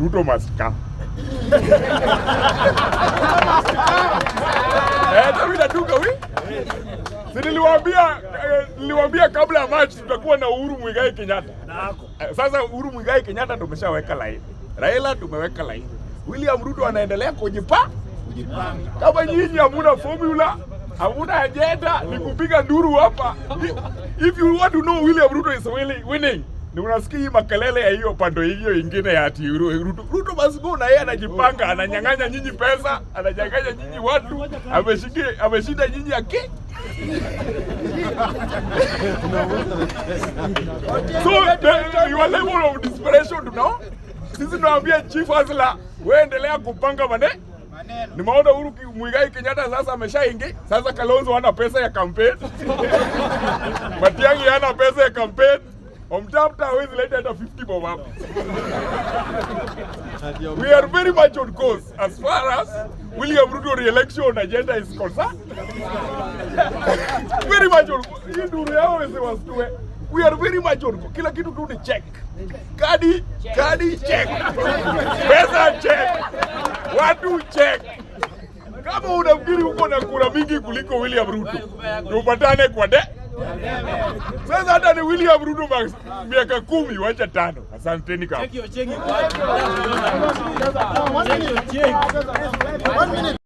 Ruto must come. Eh, mimi naduka wi. Si niliwaambia kabla ya match tutakuwa na Uhuru Muigai Kenyatta. Sasa Uhuru Muigai Kenyatta tumeshaweka laini. Raila tumeweka laini. William Ruto anaendelea kujipanga. Kama nyinyi hamuna formula, hamuna agenda, ni kupiga nduru hapa. If you want to know William Ruto is really winning, ni unasikia hii makelele ya hiyo pando hiyo ingine ya ati Ruto, Ruto must go, na yeye anajipanga, ananyang'anya nyinyi pesa, ananyang'anya nyinyi watu, ameshinda nyinyi aki. So your level of desperation tunao. Sisi tunaambia Chief Hustler, wewe endelea kupanga maneno. Nimeona Uhuru Muigai Kenyatta sasa ameshaingia. Sasa Kalonzo hana pesa ya campaign. Matiang'i hana pesa ya campaign. Omtapta hawezi leta hata 50 bob hapa. We are very much on course as far as William Ruto re-election agenda is concerned. Very much on course. Hii nduru yao wasiwastue. We are very much on course. Kila kitu tu ni check. Kadi, kadi check. Pesa check. Watu check. Kama unafikiri uko na kura mingi kuliko William Ruto, tupatane kwa de. Sasa hata ni William Ruto miaka 10 wacha 5. Asanteni kama. 1 minute. 1 minute.